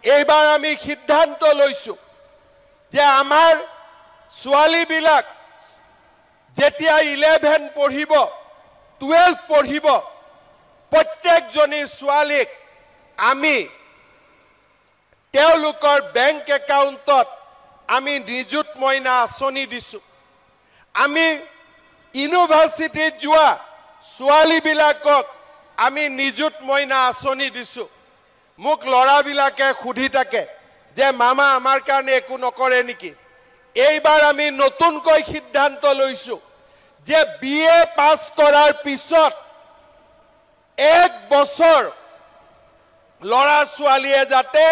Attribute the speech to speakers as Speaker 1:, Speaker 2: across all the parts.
Speaker 1: এইবাৰ আমি সিদ্ধান্ত লৈছোঁ যে আমাৰ ছোৱালীবিলাক যেতিয়া 11 পঢ়িব, 12 পঢ়িব, প্ৰত্যেকজনী ছোৱালীক আমি তেওঁলোকৰ বেংক একাউণ্টত আমি নিযুত মইনা আঁচনি দিছোঁ। আমি ইউনিভাৰ্চিটিত যোৱা ছোৱালীবিলাকক আমি নিযুত মইনা আঁচনি দিছোঁ। মোক ল'ৰাবিলাকে সুধি থাকে যে মামা আমাৰ কাৰণে একো নকৰে নেকি? এইবাৰ আমি নতুনকৈ সিদ্ধান্ত লৈছোঁ যে বি এ পাছ কৰাৰ পিছত 1 বছৰ ল'ৰা ছোৱালীয়ে যাতে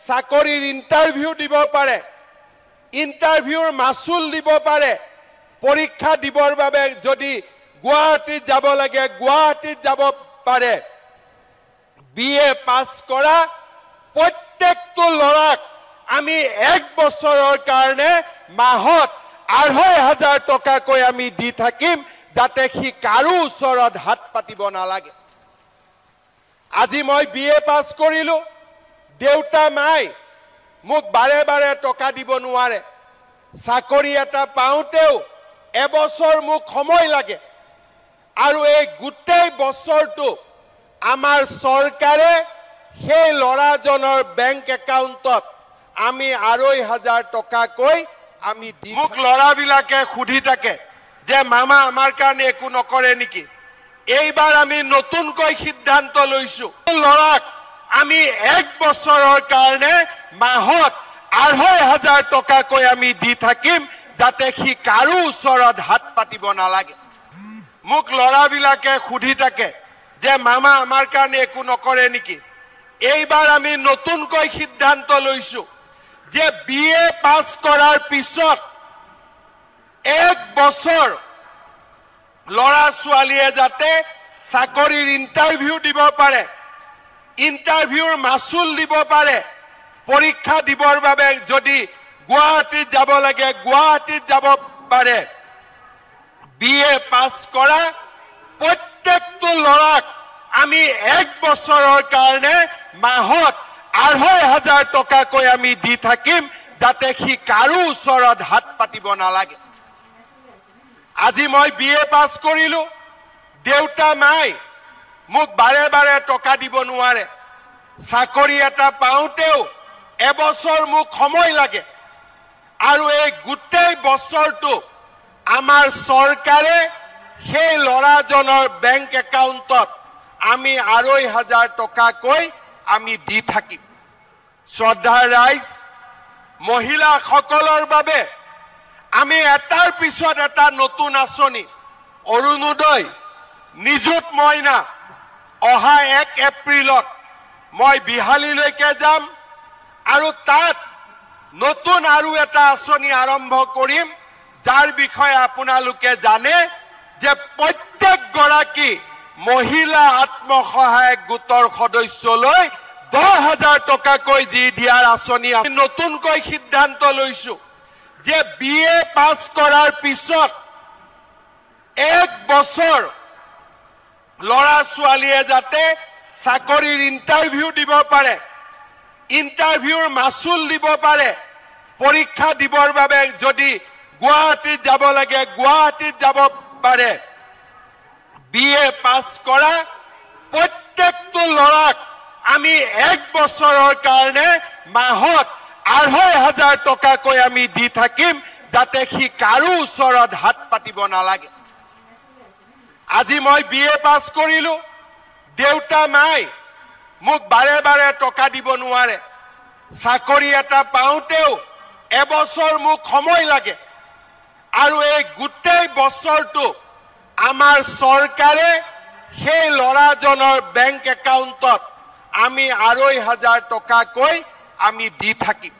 Speaker 1: চাকৰিৰ ইণ্টাৰভিউ দিব পাৰে, ইণ্টাৰভিউৰ মাচুল দিব পাৰে, পৰীক্ষা দিবৰ বাবে যদি গুৱাহাটীত যাব লাগে গুৱাহাটীত যাব পাৰে। বি এ পাছ কৰা প্ৰত্যেকটো ল'ৰাক আমি 1 বছৰৰ কাৰণে মাহত 2500 টকাকৈ আমি দি থাকিম, যাতে সি কাৰো ওচৰত হাত পাতিব নালাগে। আজি মই বি এ পাছ কৰিলোঁ, দেউতা মাই মোক বাৰে বাৰে টকা দিব নোৱাৰে। চাকৰি এটা পাওঁতেও এবছৰ মোক সময় লাগে, আৰু এই গোটেই বছৰটো আমাৰ চৰকাৰে সেই ল'ৰাজনৰ বেংক একাউণ্টত আমি 2500 টকাকৈ আমি দি। মোক ল'ৰাবিলাকে সুধি থাকে যে মামা আমাৰ কাৰণে একো নকৰে নেকি? এইবাৰ আমি নতুনকৈ সিদ্ধান্ত লৈছোঁ, ল'ৰাক আমি 1 বছৰৰ কাৰণে মাহত 2500 টকাকৈ আমি দি থাকিম, যাতে সি কাৰো ওচৰত হাত পাতিব নালাগে। মোক ল'ৰাবিলাকে সুধি থাকে যে মামা আমাৰ কাৰণে একো নকৰে নেকি? এইবাৰ আমি নতুনকৈ সিদ্ধান্ত লৈছোঁ যে বি এ পাছ কৰাৰ পিছত 1 বছৰ ল'ৰা ছোৱালীয়ে যাতে চাকৰিৰ ইণ্টাৰভিউ দিব পাৰে, ইণ্টাৰভিউৰ মাচুল দিব পাৰে, পৰীক্ষা দিবৰ বাবে যদি গুৱাহাটীত যাব লাগে গুৱাহাটীত যাব পাৰে। বি এ পাছ কৰা প্ৰত্যেকটো ল'ৰাক আমি 1 বছৰৰ কাৰণে মাহত 2500 টকাকৈ আমি দি থাকিম, যাতে সি কাৰো ওচৰত হাত পাতিব নালাগে। আজি মই বি এ পাছ কৰিলোঁ, দেউতা মাই মোক বাৰে বাৰে টকা দিব নোৱাৰে। চাকৰি এটা পাওঁতেও এবছৰ মোক সময় লাগে, আৰু এই গোটেই বছৰটো আমাৰ চৰকাৰে সেই ল'ৰাজনৰ বেংক একাউণ্টত আমি 2500 টকাকৈ আমি দি থাকিম। শ্ৰদ্ধাৰ ৰাইজ, মহিলাসকলৰ বাবে আমি এটাৰ পিছত এটা নতুন আঁচনি, অৰুণোদয়, নিযুত মইনা, অহা 1 এপ্ৰিলত মই বিহালীলৈকে যাম আৰু তাত নতুন আৰু এটা আঁচনি আৰম্ভ কৰিম, যাৰ বিষয়ে আপোনালোকে জানে যে প্ৰত্যেকগৰাকী মহিলা আত্মসহায়ক গোটৰ সদস্যলৈ 10,000 টকাকৈ যি দিয়াৰ আঁচনি নতুনকৈ সিদ্ধান্ত লৈছোঁ যে বি এ পাছ কৰাৰ পিছত 1 বছৰ ল'ৰা ছোৱালীয়ে যাতে চাকৰিৰ ইণ্টাৰভিউ দিব পাৰে, ইণ্টাৰভিউৰ মাচুল দিব পাৰে, পৰীক্ষা দিবৰ বাবে যদি গুৱাহাটীত যাব লাগে গুৱাহাটীত যাব পাৰে। বি এ পাছ কৰা প্ৰত্যেকটো ল'ৰাক আমি 1 বছৰৰ কাৰণে মাহত 2500 টকাকৈ আমি দি থাকিম, যাতে সি কাৰো ওচৰত হাত পাতিব নালাগে। আজি মই বি এ পাছ কৰিলোঁ, দেউতা মাই মোক বাৰে বাৰে টকা দিব নোৱাৰে। চাকৰি এটা পাওঁতেও এবছৰ মোক সময় লাগে, আৰু এই গোটেই বছৰটো আমাৰ চৰকাৰে সেই ল'ৰাজনৰ বেংক একাউণ্টত আমি 2500 টকাকৈ আমি দি থাকিম।